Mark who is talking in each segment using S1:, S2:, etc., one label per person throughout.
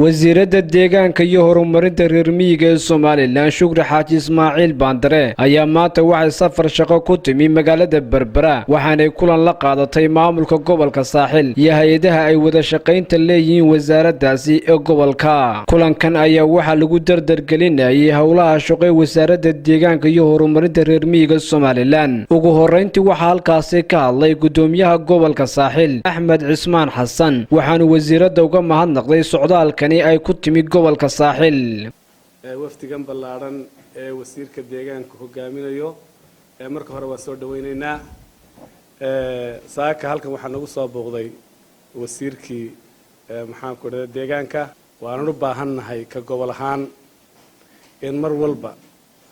S1: Wasiiradda Deegaanka iyo Horumarinta Reer Miyiga ee Somaliland, Shukri Xaaji Ismaaciil Baandare, ayaa maanta waxay safar shaqo ku timi magaalada Berbera, waxaanay kulan la qaadatay maamulka gobolka Saaxil iyo hay-adaha ay wada shaqaynta leeyihiin wasaaraddaasi ee gobolka. Kulankan ayaa waxaa lagu dardargelinayay howlaha shaqo ee Wasaaradda Deegaanka iyo Horumarinta Reer Miyiga Somaliland. Ugu horreyntii waxaa halkaasi ka hadlay guddoomiyaha gobolka Saaxil, Axmed Cismaan Xasan, waxaanu wasiiradda uga mahadnaqday socdaalkani ay ku timi gobolka Saaxil.
S2: Wafdigan ballaadhan ee wasiirka deegaanka hogaaminayo, marka hore waa soo dhawaynaynaa. Saaka halkan waxaa nagu soo booqday wasiirkii, maxaan ku dhahda, deegaanka. Waanan u baahannahay ka gobol ahaan in mar walba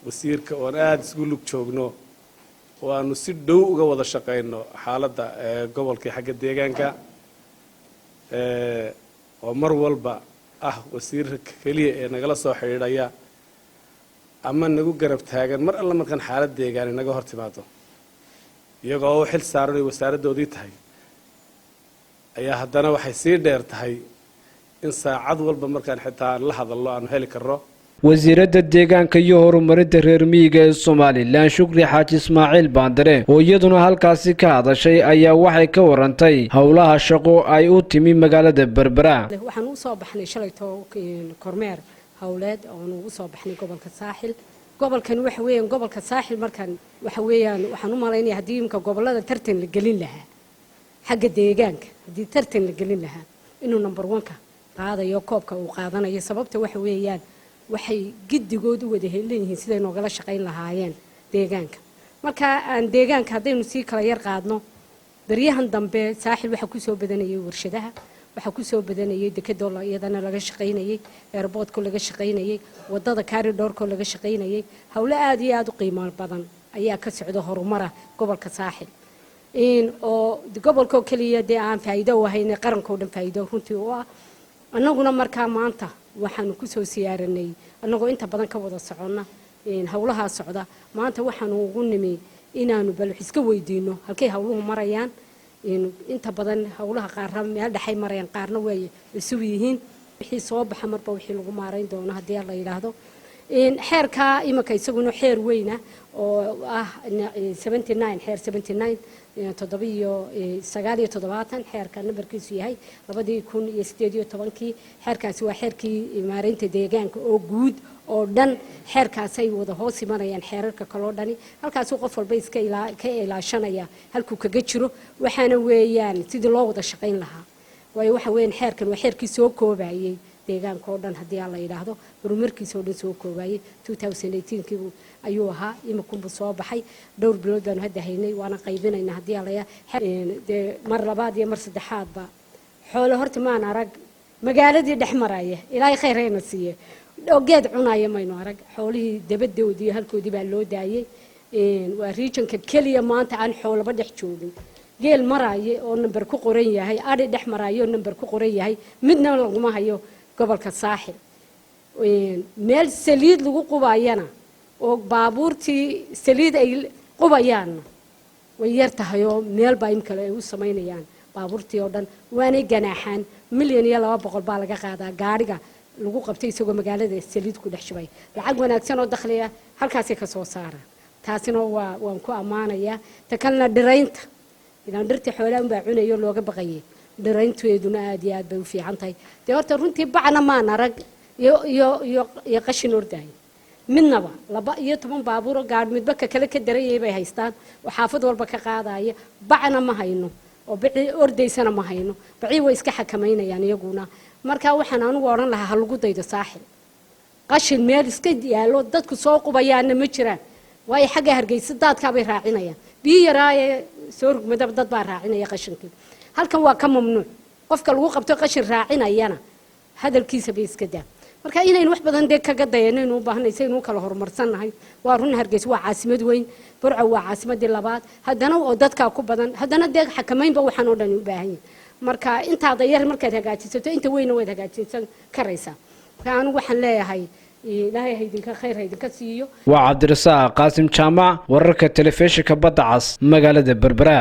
S2: wasiirka oon aada isgu lug joogno oo aanu si dhow uga wada shaqayno xaaladda gobolka xagga deegaanka, oo mar walba ah wasiirka keliya ee nagala soo xidhiidhaya ama nagu garab taagan mar alla markaan xaalad deegaani naga hor timaado, iyagoo u xil saaran ay wasaaraddoodii tahay, ayaa haddana waxay sii dheer tahay in saacad walba markaan xitaa aan la hadallo aanu heli karro.
S1: Wasiiradda Deegaanka iyo Horumarinta Reer Miyiga ee Somaliland, Shukri Xaaji Ismaaciil Baandare, oo iyaduna halkaasi ka hadashay, ayaa waxay ka warantay howlaha shaqo ay u timi magaalada Berbera.
S3: Waxaan u soo baxnay shalayto kormeer howleed oon ugu soo baxnay gobolka Saaxil. Gobolkan waxa weeyaan gobolka Saaxil. Markaan waxa weeyaan waxaan u malaynaya haddii imka gobolada tartan la gelin lahaa xagga deegaanka, haddii tartan la gelin lahaa, inuu number one-ka qaadayo, koobka uu qaadanayo. Sababta waxa weeyaan waxay giddigood u wada leeyihiin siday noogala shaqayn lahaayeen deegaanka. Marka aan deegaanka haddaynu sii kala yar qaadno, baryahan dambe Saaxil waxaa kusoo badanayay warshadaha, waxaa kusoo badanayay dekadoo iyadana laga shaqaynayay, airportkoo laga shaqaynayay, wadada corridorkoo laga shaqaynayay. Howlo aada iyo aada u qiimo badan ayaa ka socda horumara gobolka Saaxil, oo gobolkoo keliya dee aan faa'iido u ahayn, qarankoo dhan faa'iido runtii u ah. Annaguna markaa maanta waxaanu kusoo siyaaranay, annagoo inta badan ka wada soconna howlahaa socda, maanta waxaanu ugu nimi inaanu bal wax iska weydiino halkay howluhu marayaan. Inta badan howlaha qaarna meel dhexay marayaan, qaarna way cusub yihiin. Wixii soo baxa marba wixii lagu maarayn doono haddii la yidhaahdo. Xeerka imanka isaguna xeer weyna oo ah 79, xeer 79, 79, xeerka nambarkiisu yahay 2018-kii. Xeerkaasi waa xeerkii maareynta deegaanka oo guud oo dhan. Xeerkaasay wada hoos imanayaan xeerarka kaloo dhani. Halkaasuu qof walba iska ka ilaashanaya halkuu kaga jiro. Waxaana weeyaan sidii loo wada shaqayn lahaa, waayo waxa weeyaan xeerkan waa xeerkii soo koobayay deegaanka oo dhan haddii aan la yidhaahdo, horumarkiisa oo dhan soo koobayay. 2018-kii ayuu ahaa, imikunbuu soo baxay. Dhowr bilood baanu hadda haynay, waana qaybinaynaa haddii aan la dee. Mar labaad iyo mar saddexaadba xoolo horta maan arag magaaladii dhex maraya. Ilaahay khayr hayna siiye, oo geed cunaya maynu arag. Xoolihii dabadoodii halkoodii baa loo daayey. Waa regionka keliya maanta aan xoolaba dhex joogin. Geel maraaye oo namber ku qoran yahay, adhi dhex maraayo oo namber ku qoran yahay, midna laguma hayo gobolka Saaxil. Meel saliid lagu qubayana oo baabuurtii saliid ay qubayaanna way yar tahay, oo meel baa imkale ay u samaynayaan baabuurtii oo dhan, waanay ganaaxaan. 1,200,000 baa laga qaadaa gaadhiga lagu qabtay isagoo magaalada saliid ku dhex shubay. Lacag wanaagsan oo dakhliya halkaasay ka soo saaraan. Taasina waa waan ku ammaanayaa. Ta kalena dhiraynta, ilaan dhirtii xoolaha unbaa cunayo looga baqayay, dhiraynteeduna aad iyo aad bay u fiican tahay. Dee horta runtii bacna maan arag iyo qashin ordaayo midnaba. 12 baabuuro gaadh midba ka kale ka darayay bay haystaan oo xaafad walba ka qaadaya. Bacna ma hayno oo bacii ordaysana ma hayno. Bacii way iska xakamaynayaan iyaguna. Marka waxaan anigu odhan lahaa ha lagu daydo Saaxil. Qashin meel iska yaallo dadku soo qubayaanna ma jiraan, waayo xagga Hargeysa daadkaabay raacinayaan. Biyo yaraayee soo rugmadaba dad baa raacinaya qashinkii. Halkan waa ka mamnuuc. Qofka lagu qabto qashin raacinayana hadalkiisa bay iska daa. Marka inaynu wax badan dee kaga dayanaynu u baahanay si aynu u kala horumarsannahay. Waa run, Hargeysa waa caasimad weyn, Burco waa caasimadii labaad, haddana oo dadkaa ku badan, haddana dee xakamaynba waxaan oo dhan u baahan yahay. Marka intaada yar markaad hagaajisato, inta weyna waad hagaajisan karaysaa. Marka anigu waxaan leeyahay Ilaahay ha idinka khayr ha idinka siiyo.
S1: Waa Cabdirasaaq Qaasim Jaamac, wararka telefishinka Badda Cas, magaalada Berbera.